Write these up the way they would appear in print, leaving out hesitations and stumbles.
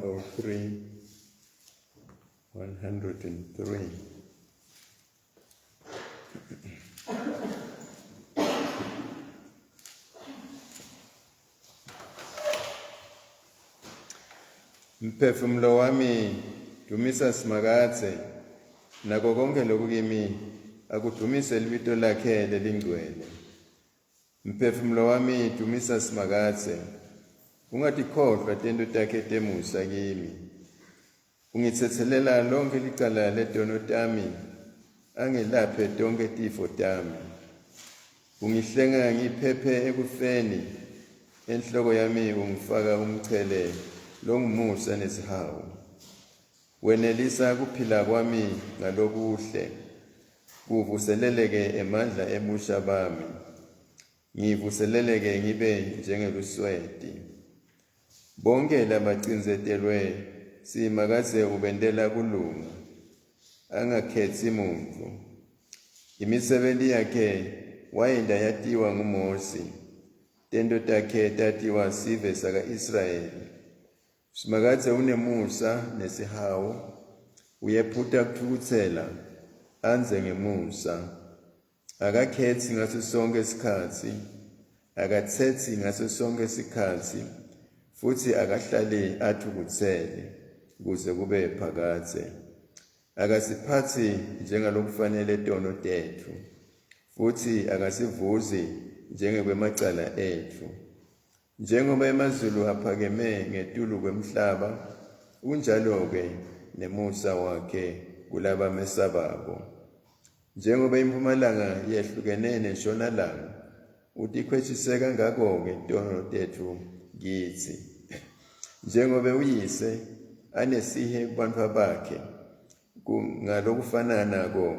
103 103. Mphefumulo wami dumisa Simakadze nako konke lokhu kimi akudumise libito lakhe lelingcwele. Mphefumulo wami dumisa Simakadze ungatikhohlwa tento takhe temusa kimi. Ungithethelela lonke licala letono tami, angelaphe tonke tifo tami. Ungihlenga ngiphephe ekufeni, enhloko yami ungifaka umchele longumusa nesihawu. Wenelisa kuphila kwami ngalokuhle, kuvuseleleke emandla ebusha bami. Ngivuseleleke ngibe njengelusweti. Bonke labacindzetelwe Simakadze ubentela kulunga, angakhetsi muntfu. Imisebenti yakhe wayenta yatiwa nguMosi, tento takhe tatiwa sive saka-Israyeli. Simakadze unemusa nesihawu, uyephuta kutfukutsela, andze ngemusa. Akakhetsi ngaso sonkhe sikhatsi, akatsetsi ngaso sonkhe sikhatsi, futsi akahlali atfukutsele kuze kube phakadze. Akasiphatsi njengalokufanele tono tetfu, futsi akasivuzi njengekwemacala etfu. Njengoba emazulu aphakeme ngetulu kwemhlaba, unjalo-ke nemusa wakhe kulabamesabako. Njengoba impumalanga yehlukene nentshonalanga, utikhweshise kangako-ke tono tetfu kitsi. Njengobe uyise anesihe kubantfwa bakhe, ngalokufana nako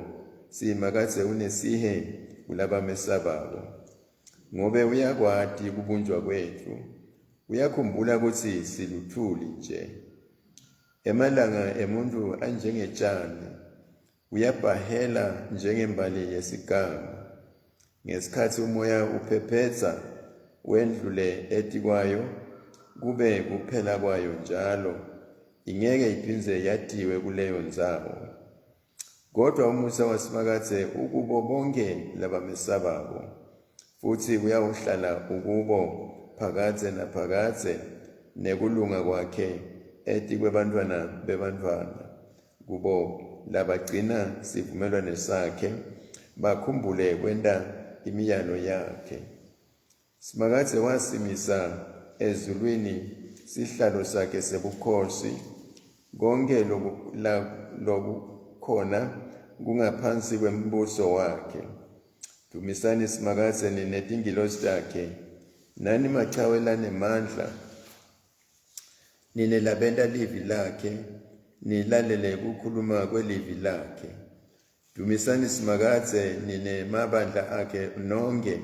Simakadze unesihe kulabamesabako. Ngobe uyakwati kubunjwa kwetfu, uyakhumbula kutsi siluthuli nje. Emalanga emuntfu anjengetjani, uyabhahela njengembali yesiganga. Ngesikhatsi umoya uphephetsa wendlule etikwayo, kube kuphela kwayo njalo, ingeke iphindze yatiwe kuleyo ndzawo. Kodwa umusa waSimakadze ukubo bonke labamesabako, futsi uyawuhlala ukubo phakadze naphakadze, nekulunga kwakhe etikwebantfwana bebantfwana, kubo labagcina sivumelwane sakhe, bakhumbule kwenta imiyalo yakhe. Simakadze wasimisa ezulwini sihlalo sakhe sebukhosi, konke lokukhona kungaphansi kwembuso wakhe. Dumisani Simakadze nine tingilosi takhe, nani machawe lanemandla, nine labenta livi lakhe, nilalele kukhuluma kwelivi lakhe. Dumisani Simakadze nine mabandla akhe nonkhe,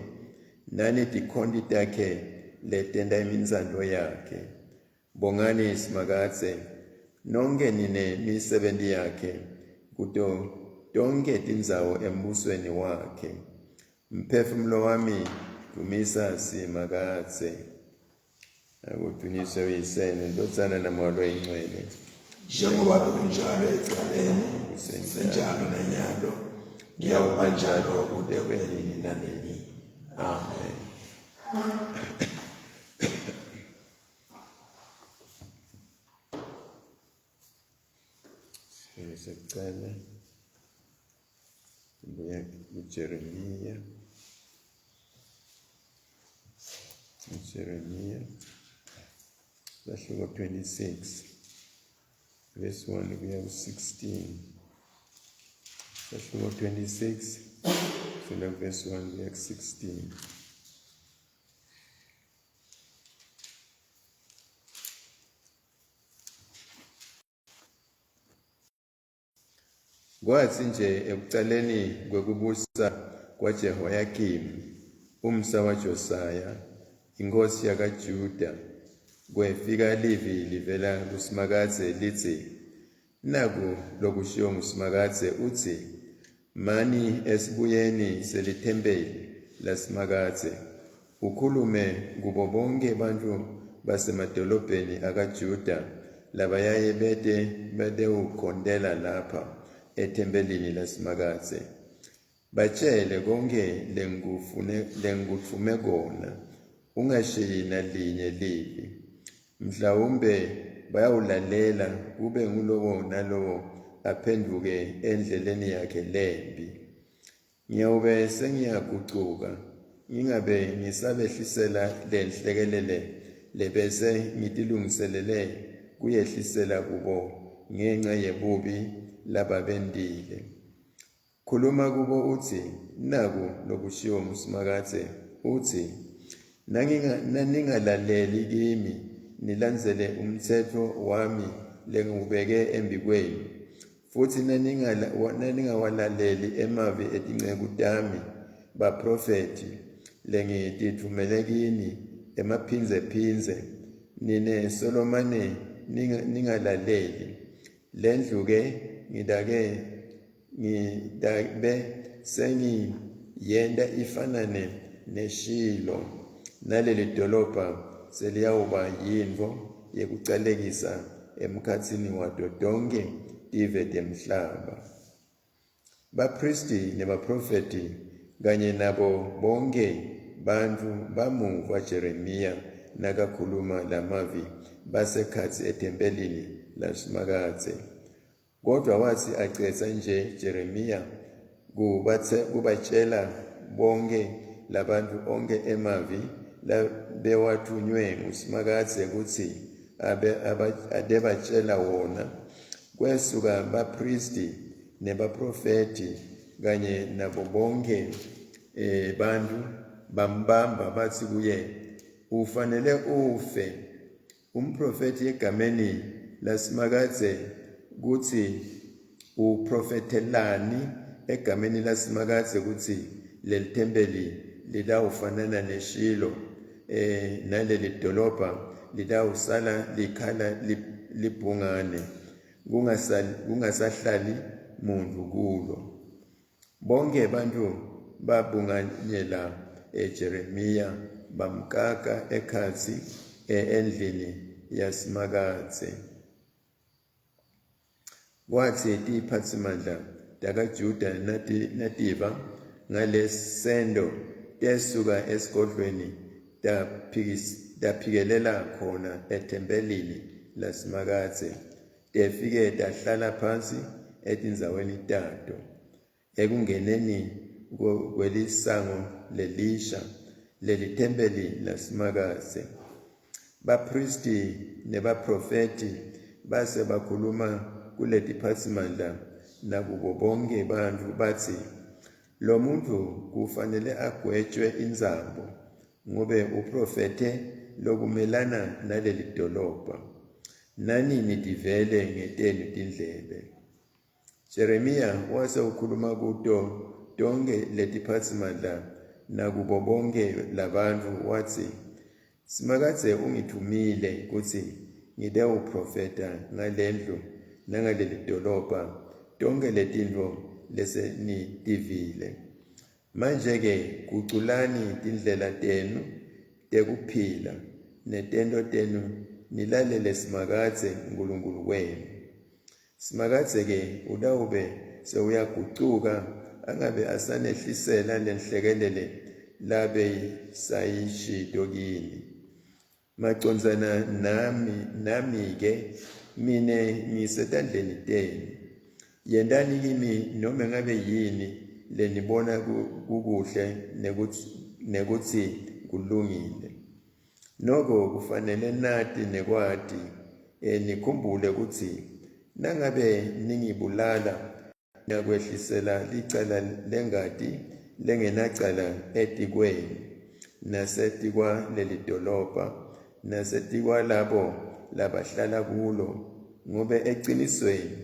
nani tikhonti takhe letenta imintsandvo yakhe. Bongani Simakadze nonkhe nine misebenti yakhe kuto tonkhe tindzawo embusweni wakhe. Mphefumulo wami dumisa Simakadze. Akudunyiswe uyise nendvodzana namoya loyingcwele. Njengoba bekunjalo ekucaleni, senjalo nanyalo, ngiyawuba njalo kude kube nini nanini. Amen. Sekucala Sibuya kuJeremiya. Jeremiya sahluko 26 verse 1 kuya ku-16. Sahluko 26 kusukela verse 1 kuya ku-16. Kwatsi nje ekucaleni kwekubusa kwaJehoyakimu, umsa waJosaya, inkhosi yakaJuda, kwefika livi livela kuSimakadze litsi, Naku lokushiwo nguSimakadze, utsi, Mani esibuyeni selithempeli laSimakadze, ukhulume kubo bonkhe bantfu basemadolobheni akaJuda labayaye bete batewukhontela lapha ethempelini laSimakadze. Batjele konkhe lengikutfume kona, ungashiyi nalinye livi. Mhlawumbe bayawulalela kube ngulowo nalowo aphendvuke endleleni yakhe lembi. Ngiyawube sengiyagucuka, ngingabe ngisabehlisela lenhlekelele lebese ngitilungiselele kuyehlisela kubo ngenca yebubi lababentile. Khuluma kubo utsi, Naku lokushiwo nguSimakadze, utsi, Naningalaleli kimi, nilandzele umtsetfo wami lengiwubeke embikwenu, futsi naningawalaleli emavi etinceku tami, baphrofethi, lengititfumele kini emaphindzephindze, nine solomane ningalaleli, lendlu-ke ngitake Ngitabe sengiyenta ifanane neShilo, naleli dolobha seliyawuba yintfo yekucalekisa emkhatsini wato tonkhe tive temhlaba. Baphristi nebaphrofethi kanye nabo bonkhe bantfu bamuva Jeremiya nakakhuluma lamavi basekhatsi ethempelini laSimakadze. Kodvwa watsi acedza nje Jeremiya kubatjela bonkhe labantfu onkhe emavi labewatfunywe nguSimakadze kutsi atebatjela wona, kwesuka baphristi nebaphrofethi kanye nabo bonkhe bantfu bambamba batsi kuye, Ufanele ufe! Umphrofethi egameni laSimakadze kutsi uphrofethelani egameni laSimakadze kutsi lelithempeli litawufanana neShilo, naleli dolobha litawusala likhala libhungane, kungasahlali muntfu kulo. Bonkhe bantfu babunganyela Jeremiya, bamkaka ekhatsi endlini yaSimakadze. Kwatsi tiphatsimandla takaJuda nativa ngalesento, tesuka esigodlweni taphikelela khona ethempelini laSimakadze. Tefike tahlala phansi etindzaweni tato ekungeneni kwelisango lelisha lelithempeli laSimakadze. Baphristi nebaphrofethi base bakhuluma kuletiphatsimandla nakubo bonkhe bantfu batsi, Lomuntfu kufanele agwetjwe intsambo, ngobe uphrofethe lokumelana nalelidolobha. Nani nitivele ngetenu tindlebe. Jeremiya wase ukhuluma kuto tonkhe letiphatsimandla nakubo bonkhe labantfu watsi, Simakadze ungitfumile kutsi ngitewuphrofetha ngalendlu nangalelidolobha tonkhe letintfo lesenitivile. Manje-ke guculani tindlela tenu tekuphila netento tenu nilalele Simakadze Nkulunkulu wenu. Simakadze-ke utawube sewuyagucuka angabe asanehlisela lenhlekelele labeyisayishito kini. Macondzana nami, nami-ke mine ngisetandleni tenu. Yentani kimi nome ngabe yini lenibona kukuhle nekutsi kulungile. Noko kufanele nati nekwati, nikhumbule kutsi nangabe ningibulala, niyakwehlisela licala lengati lengenacala etikwenu, nasetikwalelidolobha, nasetikwalabo labahlala kulo, ngobe ecinisweni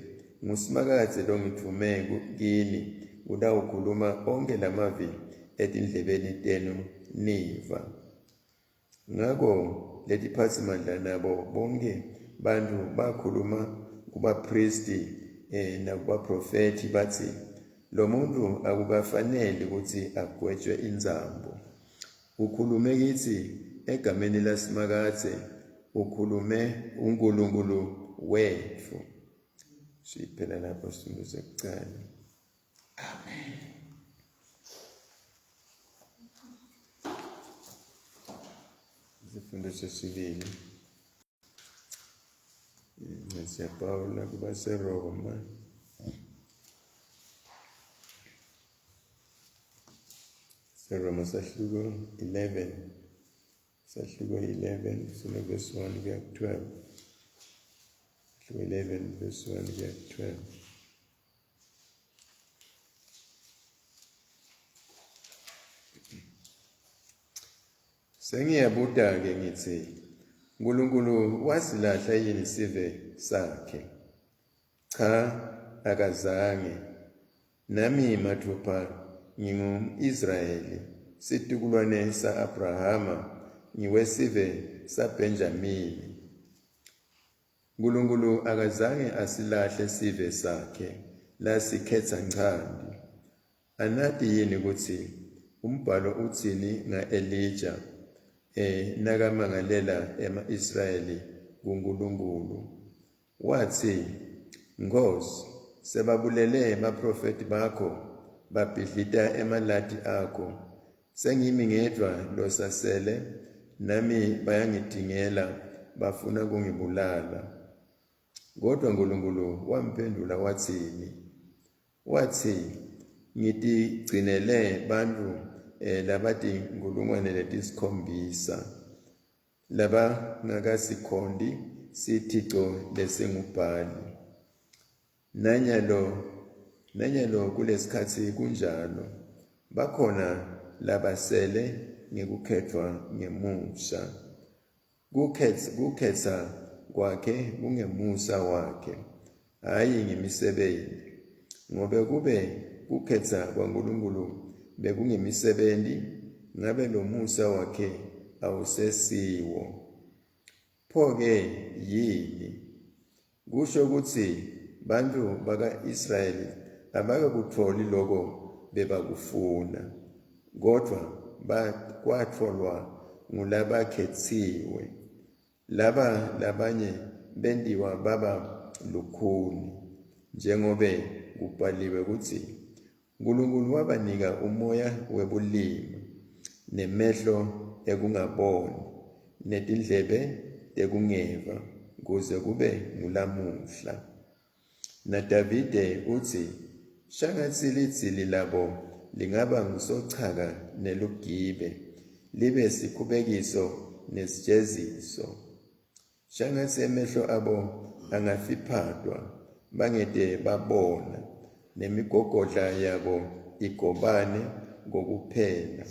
nguSimakadze longitfume kini kutawukhuluma onkhe lamavi etindlebeni tenu niva. Ngako letiphatsimandla nabo bonkhe bantfu bakhuluma kubaphristi nakubaprofethi batsi, Lomuntfu akukafaneli kutsi agwetjwe intsambo. Ukhulume kitsi egameni laSimakadze, ukhulume uNkulunkulu wetfu. Siphela lapho sifundo sekucala. Amen. Isifundo sesibili. Incwadi yaPawula kubaseRoma. SeRoma sahluko 11. Sahluko 11 sino verse 1 kuya ku-12. Sahluko 11 verse 1 kuya ku-12. Sengiyabuta-ke ngitsi, Nkulunkulu wasilahla yini sive sakhe? Cha, akazange. Nami matfupha ngingum-Israyeli, situkulwane sa-Abrahama, ngiwesive saBhenjamini. Nkulunkulu akazange asilahle sive sakhe lasikhetsa nchanti. Anati yini kutsi umbhalo utsini nga-Elija e nakamangalela ema-Israyeli kuNkulunkulu? Watsi, Nkhosi, sebabulele baprofethi bakho, babhidlita emalati akho. Sengimi ngedvwa losasele, nami bayangitingela, bafuna kungibulala. Kodwa Nkulunkulu wamphendvula watsini? Watsi, Ngitigcinele bantfu eh, labatinkhulungwane letisikhombisa labangakasikhonti sithico lesinguBhali. Nanyalo nanyalo kulesikhatsi kunjalo, bakhona labasele ngekukhetfwa ngemusa. Kukhetsa, kukhetsa kwakhe kungemusa wakhe, hhayi ngemisebenti. Ngobe kube kukhetsa kwaNkulunkulu bekungemisebenti, ngabe lomusa wakhe awusesiwo. Pho-ke yini? Kusho kutsi bantfu baka-Israyeli abakakutfoli loko bebakufuna, kodvwa kwatfolwa ngulabakhetsiwe. Laba labanye bentiwa baba lukhuni, njengobe kubhaliwe kutsi, Nkulunkulu wabanika umoya webulima, nemehlo ekungaboni, netindlebe tekungeva, kuze kube ngulamuhla. NaDavide utsi, Shangatsi lidzili labo lingaba ngusochaka nelugibe, libe sikhubekiso nesijeziso. Shangatsi emehlo abo angafiphatwa, bangete babona, nemigogodla yabo igobane kokuphela.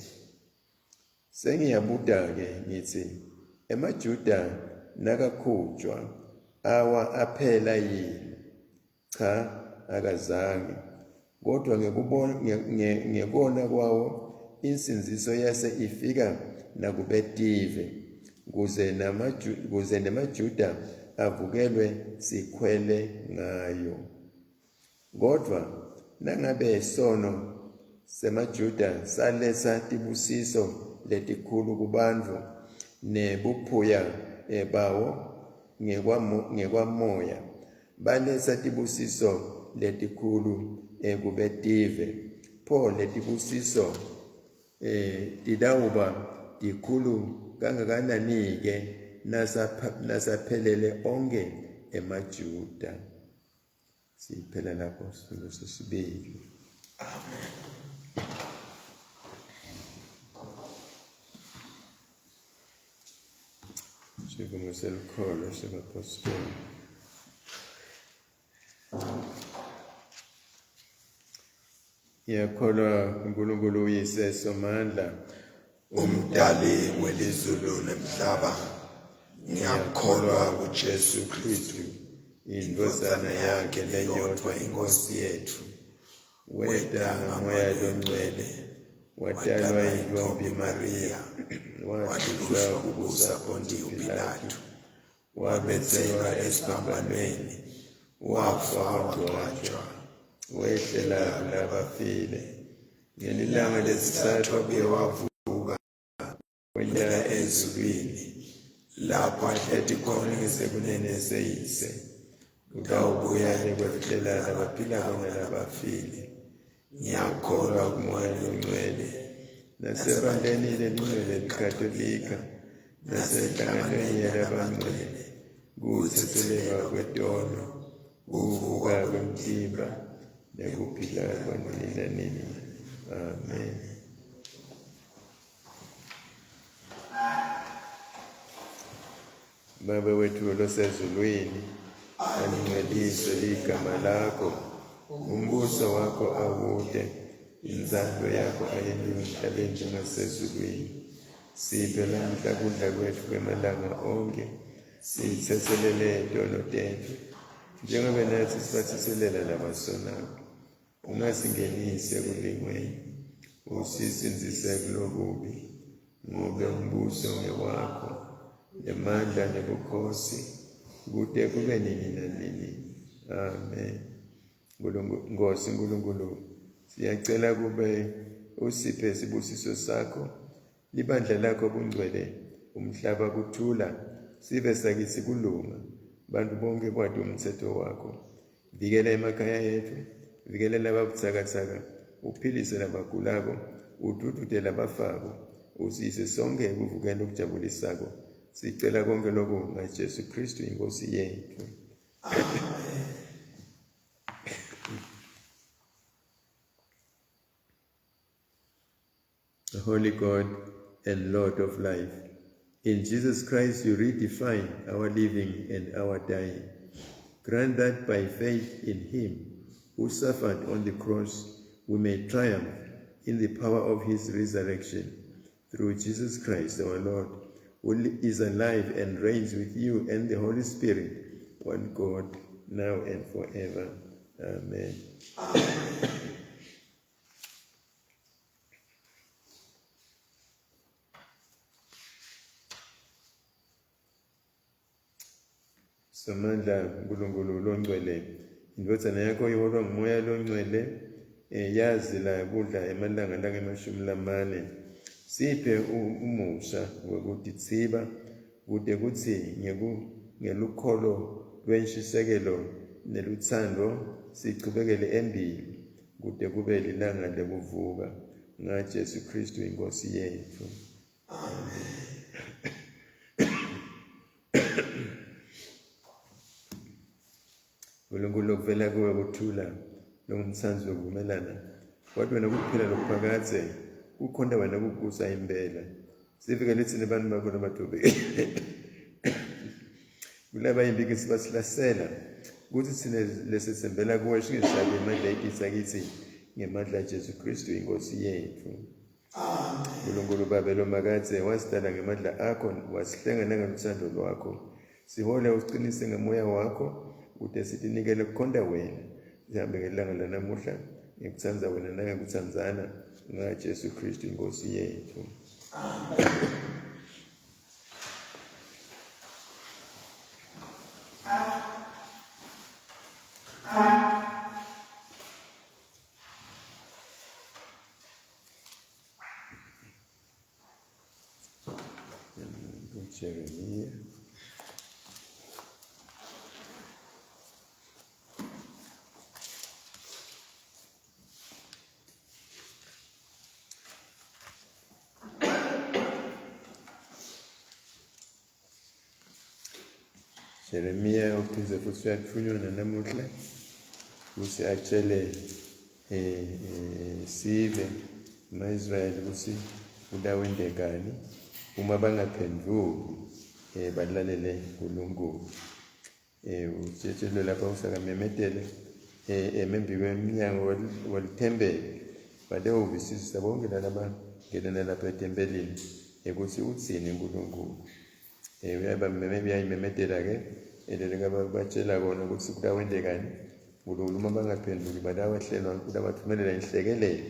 Sengiyabuta-ke ngitsi, emaJuda nakakhutjwa, awa aphela yini? Cha, akazange. Kodwa ngekona kwawo insindziso yase ifika nakubetive, kuze nemaJuda avukelwe sikhwele ngayo. Kodvwa nangabe sono semaJuda saletsa tibusiso letikhulu kubantfu nebuphuya bawo ngekwamoya, baletsa tibusiso letikhulu kubetive, pho letibusiso titawuba tikhulu kangakanani-ke nasaphelele onkhe emaJuda? Siphela lapho sifundo sesibili. Amen. Sivumo selukholo sebapostoli. Ngiyakholwa kuNkulunkulu uYise Somandla, umdali welizulu nemhlaba. Ngiyakholwa kuJesu Kristu, indvodzana yakhe leyodvwa iNkosi yethu. Weta ngaMoya loNgcwele, watalwa yintombi Mariya, wahlushwa kubusa Pontiyu Pilatu, wabetselwa esiphambanweni, wafa wangcwatjwa, wehlela kulabafile. Ngelilanga lesitsatfu wabuye wavuka, wehlela ezulwini, lapho ahleti khona ngesekunene seyise. Utawubuya nekwehlulela labaphilako nalabafile. Ngiyakholwa kuMoya loNgcwele, nasebandleni lelingcwele liKatolika, nasenhlanganweni yalabangcwele, kutsetselelwa kwetono, kuvuka kwemtimba, nekuphila kwanini nanini. Amen. Babe wethu losezulwini, alingcweliswe ligama lakho, umbuso wakho awude, intsandvo yakho ayentiwe emhlabeni njengasezulwini. Siphe lamuhla kudla kwetfu kwemalanga onkhe, sitsetselele tono tetfu, njengoba natsi sibatsetselela labasonako. Ungasingenisi ekulingweni, usisindzise kulokubi, ngobe umbuso ngewakho, nemandla nebukhosi, kute kube nini nanini. Amen. Nkosi Nkulunkulu, siyacela kube usiphe sibusiso sakho, libandla lakho bungcwele, umhlaba kuthula, sive sakitsi kulunga, bantu bonke kwati umtsetfo wakho. Vikela emakhaya etfu, vikela lababutsakatsaka, uphilise labagulako, udvudvute labafako, usiyise sonke ekuvukeni lokujabulisako. Sicela konke lokhu ngaJesu Kristu iNkosi yetfu. Holy God and Lord of life, in Jesus Christ you redefine our living and our dying. Grant that by faith in him who suffered on the cross, we may triumph in the power of his resurrection. Through Jesus Christ our Lord, who is alive and reigns with you and the Holy Spirit, one God, now and forever. Amen. Somandla Nkulunkulu longcwele, indvodzana yakho iholwa ngumoya longcwele, yazi la kudla emalanga langemashumi lamane. Siphe umusa wekutitsiba kute kutsi ngelukholo lwenshisekelo nelutsandvo sichubekele embili kute kube lilanga lekuvuka ngaJesu Kristu iNkosi yetfu. Nkulunkulu lokuvela kuwe kuthula longumtsandzi wekuvumelana wathi wena kuphila lokuphakadze kukhonta wena kukusa impela sivikele tsine bantfu bakho labatfobekile kulaba yimbiki sibasihlasela kutsi tsine lesetsembela kuwe singeshabi emandla etitsa kitsi ngemandla aJesu Kristu inkosi yetfu. Nkulunkulu Babe lomakadze wasidala ngemandla akho wasihlenga nangelutsandvo lwakho. Sihole usiqinise ngemoya wakho kute sitinikele kukhonta wena. Sihambe ngelilanga lanamuhla ngekutsandza wena nangekutsandzana ngaJesu Kristu inkosi yetfu. Jeremiah. Jeremiya uphindze futsi uyatfunywa nanamuhla kutsi atjele sive ema-Israyeli kutsi kutawentekani uma bangaphendvuki balalele Nkulunkulu. Utshelwe lapha usakamemetele eme emnyango welithempeli batewuvisisa bonke lalabangena lapha ethempelini ukuthi utsini Nkulunkulu. Uyayimemetela-ke eleleka batshela kona ukuthi kutawentekani Nkulunkulu uma bangaphenduki batawehlelwa kutabathumelela inhlekelele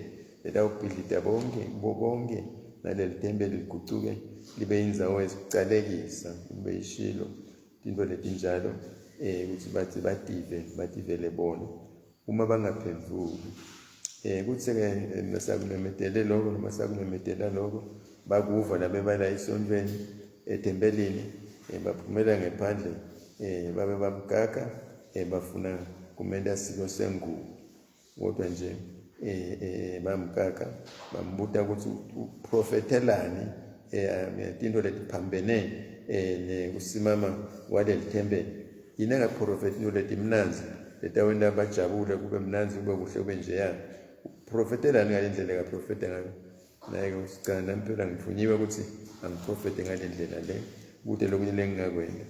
letawubhidlita bonke kubo konke naleli tempeli ligucuke libe indzawo yesicalekisa libe ishilo tintfo letinjalo ukuthi bathi bative bativele bona uma bangaphendvuki. Kutsi-ke nasakumemetele loko noma sakumemetela loko bakuva labebala esontfweni ethempelini baphumela ngephandle babe bamgaga. Bafuna kumenta silo sengubo, kodwa nje bamkaka bambuta ukuthi uprofethelani tinto letiphambene nekusimama kwaleli thempeli. Yini angaprofethi into letimnandzi letawenta bajabule, kube mnandzi, kube kuhle, kube njeya? Uprofethelani ngale ndlela kaprofeta ngayo? Naye-ke uthi cha, nami phela ngithunyiwe ukuthi angiprofethe ngale ndlela le, kude lokunye lengingakwenta.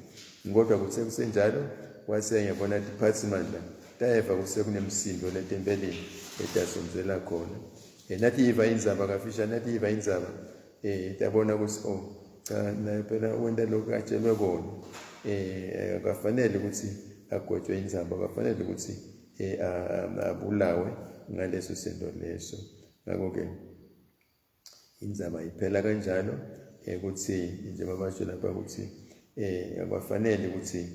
Kodwa kuthe kusenjalo kwase ngiyabona tiphatsimandla tayeva kusekunemsindo letempelini etasondzela khona. Nathi yiva indzaba kafisha, nathi yiva indzaba tabona ukuthi oh cha, naye phela wenta lokhu atshelwe kona. Akafanele ukuthi agwetshwe indzaba, akafanele ukuthi abulawe ngaleso sento leso. Ngakho-ke indzaba iphela kanjalo, ukuthi njengoba basho lapha ukuthi akufanele ukuthi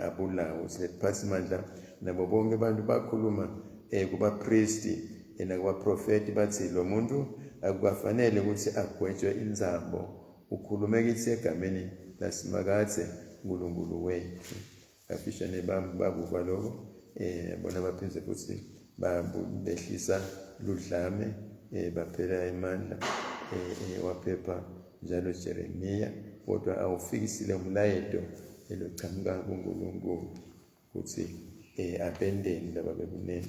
abulawe. Silephathimandla nabo bonke abantu bakhuluma kubapristi nakubaprofeti, bathi lo muntu akukafanele ukuthi agwetshwe inzambo, ukhulume kithi egameni lasimakathe uNkulunkulu wethu. Kafishane bakuva lokho, bona baphinde futhi behlisa ludlame, baphela emandla, waphepha njalo Jeremiya, kodwa awufikisile umlayeto elochamuka kuNkulunkulu ukuthi abendeni laba bekunene,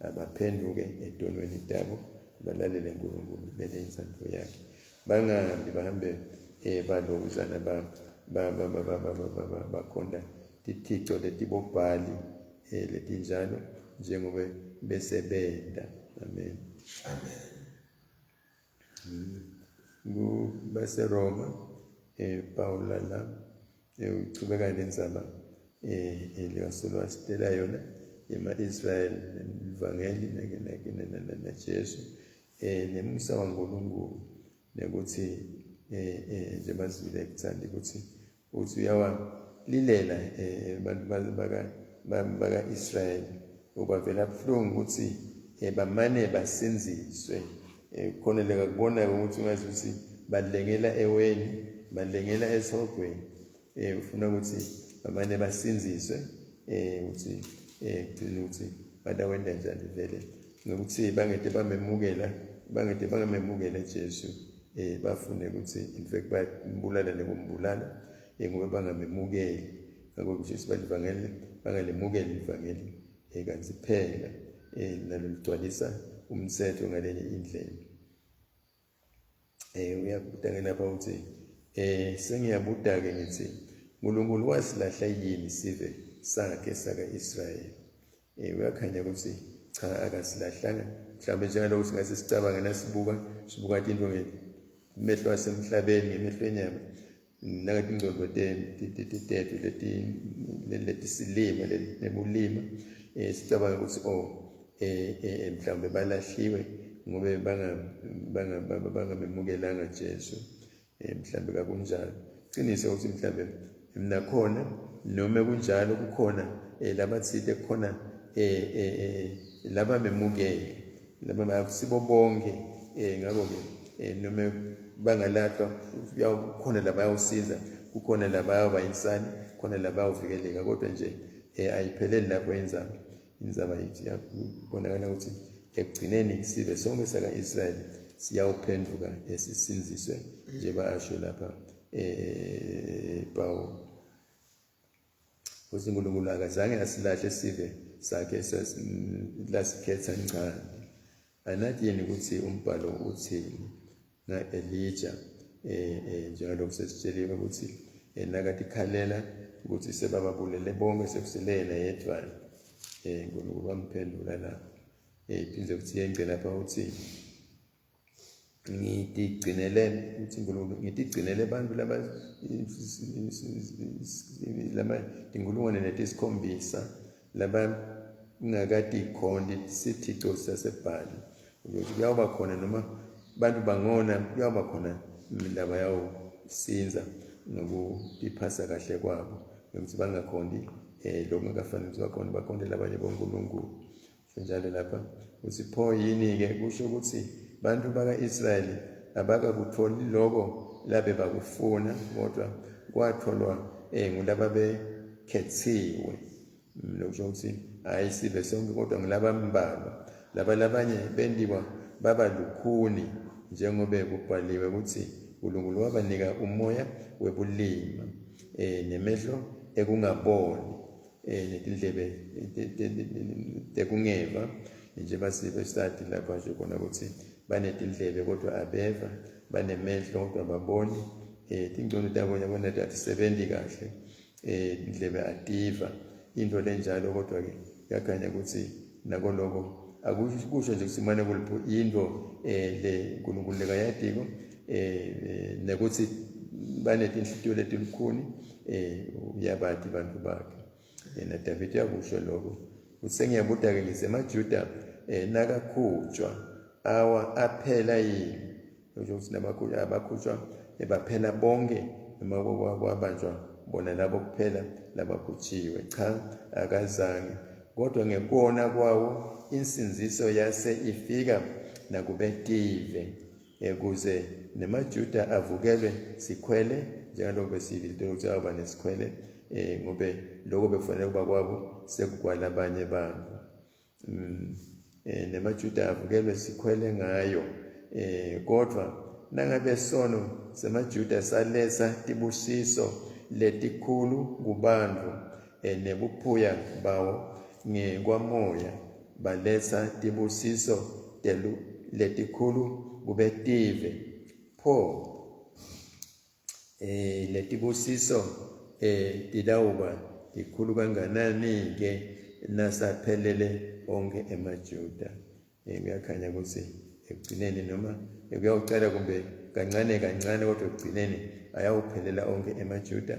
abaphenduke etonweni tabo, balalele uNkulunkulu, bele insando yakhe, bangahambi bahambe balokuzana bakhonda tithico letibobhali letinjalo njengoba besebenta. Amen. Amen. KubaseRoma Paula la uchubeka nendzaba likaSolo wasitela yona yema-Israyeli nevangeli naJesu nemusa waNkulunkulu, nekuthi njengoba sizwile ekuthandi ukuthi uthi uyawalilela abantu baka-Israyeli, ubavela buhlungu ukuthi bamane basinziswe. Khona lekakubona ukuthi ungazi ukuthi balengela eweni, balengela esihogweni, ufuna ukuthi bamane basinziswe, ukuthi kugcina ukuthi batawenta njani vele ngokuthi bangete bamemukela, bangete bangamemukela Jesu, bafune ukuthi in fact bambulala nekumbulala, ngoba bangamemukeli. Ngakho Jesu balivangeli bangalemukeli ivangeli, kanti phela nalo ligcwalisa umthetho ngalenye indlela. Uyabuta ke lapha uthi sengiyabuta ke ngithi uNkulunkulu wasilahla yini sive sakhe saka-Israyeli? Uyakhanya ukuthi cha, akasilahlanga. Mhlawumbe njengalokhu singase sicabange nasibuka sibuka tinto ngemehlo asemhlabeni, ngemehlo enyama, nangetingcondvo tetfu letisilima nebulima, sicabanga ukuthi oh mhlawumbe balahliwe ngobe bangamemukelanga Jesu. Mhlawumbe kakunjalo. Qiniso ukuthi mhlawumbe nakhona noma kunjalo kukhona labathile, kukhona labamemukele, laba akusibo bonke. Ngakho-ke noma bangalahlwa, kukhona labayawusiza, kukhona labayawuba insani, kukhona labayawuvikeleka, kodwa nje ayipheleli lapho inzaba. Inzaba ithi yakubonakala ukuthi ekugcineni sive sonke saka-Israyeli siyawuphenduka esisinziswe njengoba asho lapha Paul. Futhi uNkulunkulu akazange asilahle sive sakhe lasikhetha ncane. Anathi yini ukuthi umbhalo uthini nga-Elijah, njengalokhu sesitsheliwe ukuthi nakatikhalela ukuthi sebababulele bonke, sekusele yena yedwana, uNkulunkulu wamphendula lapho. Iphinde futhi yengce lapha uthi ngitigcinele, uthi uNkulunkulu ngitigcinele abantu laba lama tinkulungwane letisikhombisa laba ngakatikhonti sithico sasebhali. Ukuthi kuyawuba khona noma bantu bangona, kuyawuba khona laba yawusinza ngokutiphasa kahle kwabo, ngokuthi bangakhonti lokhu ngakafanele ukuthi bakhonte, bakhonte labanye bonkulunkulu. Njalo lapha uthi pho yini-ke kusho ukuthi bantu baka-Israyeli abakakutholi loko labe bakufuna, kodwa kwatholwa ngulaba bekhethiwe. Lokusho ukuthi hhayi sive sonke kodwa ngilabambalwa. Laba labanye bentiwa baba lukhuni njengobe kubhaliwe ukuthi uNkulunkulu wabanika umoya webulima nemehlo ekungaboni netindlebe tekungeva. Njengoba sive sati lapha nje khona ukuthi banetindlebe kodwa abeva, banemehlo kodwa ababoni, tingcondo tabo yabona atisebenzi kahle, indlebe ativa into lenjalo. Kodwa ke kuyakhanya ukuthi nakoloko akusho nje ukuthi mane kulipho into le uNkulunkulu lekayatiko nekuthi banetinhlitiyo letilukhuni, uyabati bantu bakhe. Yena David uyakusho lokho uthi sengiyabuta-ke ngisemaJuda nakakhutshwa awa aphela yini? Kusho ukuthi abakhutshwa baphela bonke noma kwabanjwa bona labo kuphela labakhutshiwe? Cha, akazange, kodwa ngekona kwawo insindziso yase ifika nakubetive, ukuze nemaJuda avukelwe sikhwele, njengalokho besivile ukuthi aba nesikhwele, ngobe lokho bekufanele kuba kwabo sekukwala abanye bantu. Nemajuda avukelwe sikhwele ngayo, kodwa nangabe sono semajuda saletsa tibusiso letikhulu kubantu, nebuphuya bawo ngekwamoya baletsa tibusiso letikhulu kubetive, pho letibusiso tilawuba tikhulu kanganani-ke nasaphelele onke emaJuda? Kuyakhanya ukuthi ekugcineni, noma kuyawucala kumbe kancane kancane, kodwa ekugcineni ayawuphelela onke emaJuda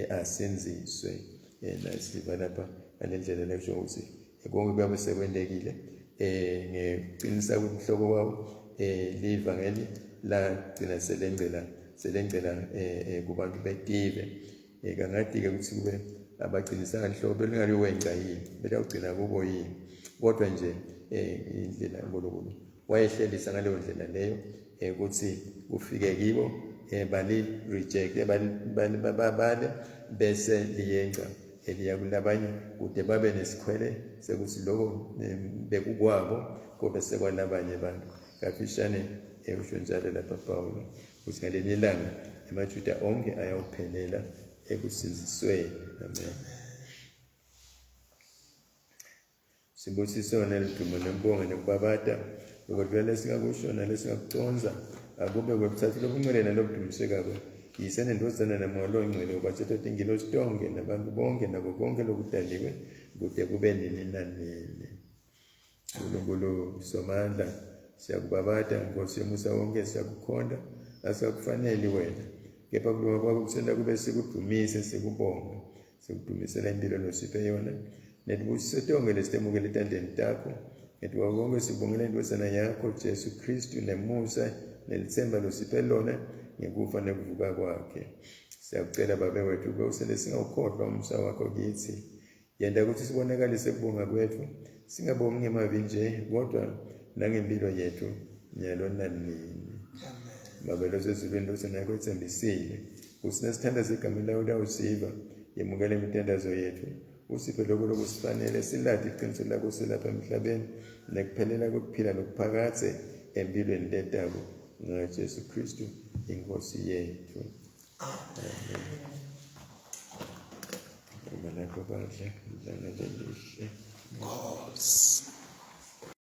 asindziswe. Nasiva lapha ngale ndlela lekusho ukuthi konke kuyabe sekwentekile ngekuqinisa kwinhloko kwawo, livangeli lagcina selengcela kubantu betive. Kangadi-ke ukuthi kube abaqinisanga inhloko belingaliwenca yini, belawugcina kubo yini, kodwa nje indlela uNkulunkulu wayehlelisa ngaleyo ndlela leyo ukuthi kufike kibo, bali-reject, babale bese liyenca eliya kulabanye, kude babe nesikhwele sekuthi lokho bekukwabo kodwa sekwalabanye abantu. Kafishane usho njalo lapha Pawulo ukuthi ngalinye ilanga emaJuda onke ayawuphelela ekusindzisweni. Amen. Sibusiso nelidumo nembongo nekubabata ukwedlula lesingakusho nalesingakuconza akube kwebuthathu lobungcwele nalobudumisekako, Yise neNdvodzana naMoya loNgcwele, ubathetha tingilosi tonke nabantu bonke nako konke lokudaliwe kude kube nini nanini. Nkulunkulu Somandla, siyakubabata, Nkosi yomusa wonke, siyakukhonda, asikakufaneli wena, kepha kulunga kwakho kusenta kube sikudumise, sikubonge, sikudumisela impilo losiphe yona netibusiso tonke lesitemukele etandleni takho. Ngetuka konke sibongela indvodzana yakho Jesu Kristu nemusa nelitsemba losiphe lona ngekufa nekuvuka kwakhe. Siyakucela Babe wethu ube usele singawukhohlwa umusa wakho kitsi. Yenta ukuthi sibonakalise kubonga kwetfu, singabongi ngemavi nje kodwa nangempilo yethu nyalo nanini. Babe losezulwini, losena etsembisile kutsi nasithandaza egameni lakho utawusiva, yemukela imithandazo yethu, usiphe lokho lokusifanele, silati iqiniso lakho silapha emhlabeni nekuphelela kokuphila lokuphakadze empilweni letako, ngaJesu Kristu inkosi yethu. Amen. Uma lapho bandla, ilanga lelihle. Nkosi.